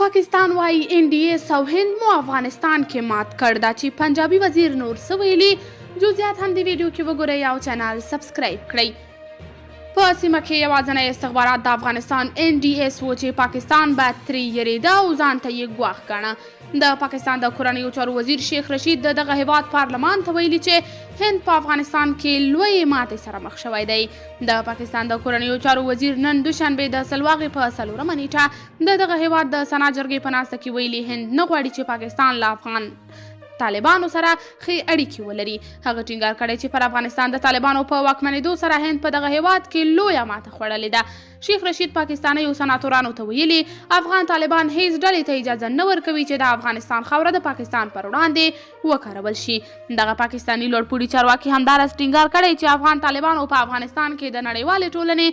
پاکستان وايي این ډي ایس او هند مو افغانستان کې مات کړ. دا چې پنجابي وزیر نور څه ویلي، جزئیات هم دی ویډیو کې وګورئ او چینل سبسکرایب کړئ. په سیمه کې یوازنی استخبارات د افغانستان این ډي ایس وو چې پاکستان به ترې یریده او ځان ته یې ګواښ ګاڼه. د پاکستان د کورنیو چارو وزیر شیخ رشید د دغه هیواد پارلمان ته ویلي چې هند په افغانستان کې لویې ماتې سره مخ شوی دی. د پاکستان د کورنیو چارو وزیر نن دوشنبه د سلواغې په 4مه نیټه د دغه هیواد د سنا جرګې په ناسته کې ویلي، هند نه غواړي چې پاکستان له افغان طالبانو سره ښې اړیکې ولري. هغه ټینګار کړی چې پر افغانستان د طالبانو په واکمنېدو سره هند په دغه هیواد کې لویه ماته خوړلې ده. شیخ رشید پاکستانیو سناتورانو ته ویلي، افغان طالبان هیڅ ډلې ته اجازه نه ورکوي چې د افغانستان خاوره د پاکستان پر وړاندې وکارول شي. دغه پاکستاني لوړپوړي چارواکي همداراز ټینګار کړی چې افغان طالبانو په افغانستان کې د نړیوالې ټولنې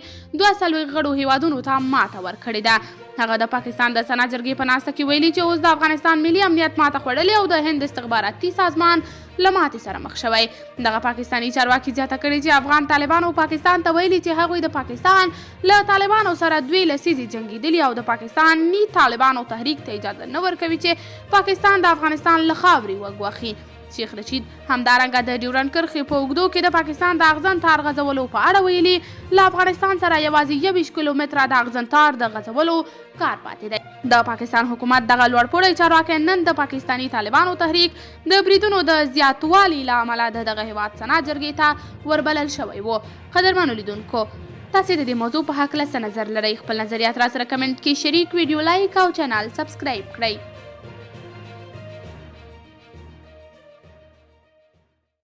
42 غړو هیوادونو ته ماته ورکړې ده. هغه د پاکستان د سنا جرګې په ناسته کې ویلي چې اوس د افغانستان ملي امنیت ماته خوړلې او د هند استخباراتي سازمان له ماتې سره مخ شوی. دغه پاکستاني چارواکي زیاته کړې چې افغان طالبانو پاکستان ته ویلي چې هغوی د پاکستان له طالبانو سره 2 لسیزې جنګېدلي او د پاکستان ني طالبانو تحریک ته اجازه نه ورکوي چې پاکستان د افغانستان له خاورې وګواښي. شیخ رشید همدارنګه د ډیورنډ کرښې په اوږدو کې د پاکستان د اغزن تار غځولو په اړه ویلي، له افغانستان سره یوازې 21 کیلومتره د اغزن تار د غځولو کار پاتې دی. د پاکستان حکومت دغه لوړپوړی چارواکی نن د پاکستاني طالبانو تحریک د بریدونو د زیاتوالي له امله د دغه هیواد سنا جرګې ته وربلل شوی و. قدرمنو لیدونکو، تاسې د دې موضوع په هکله څه نظر لرئ؟ خپل نظریات را سره کمنټ کې شریک، ویډیو لایک او چینل سبسکرایب کړئ.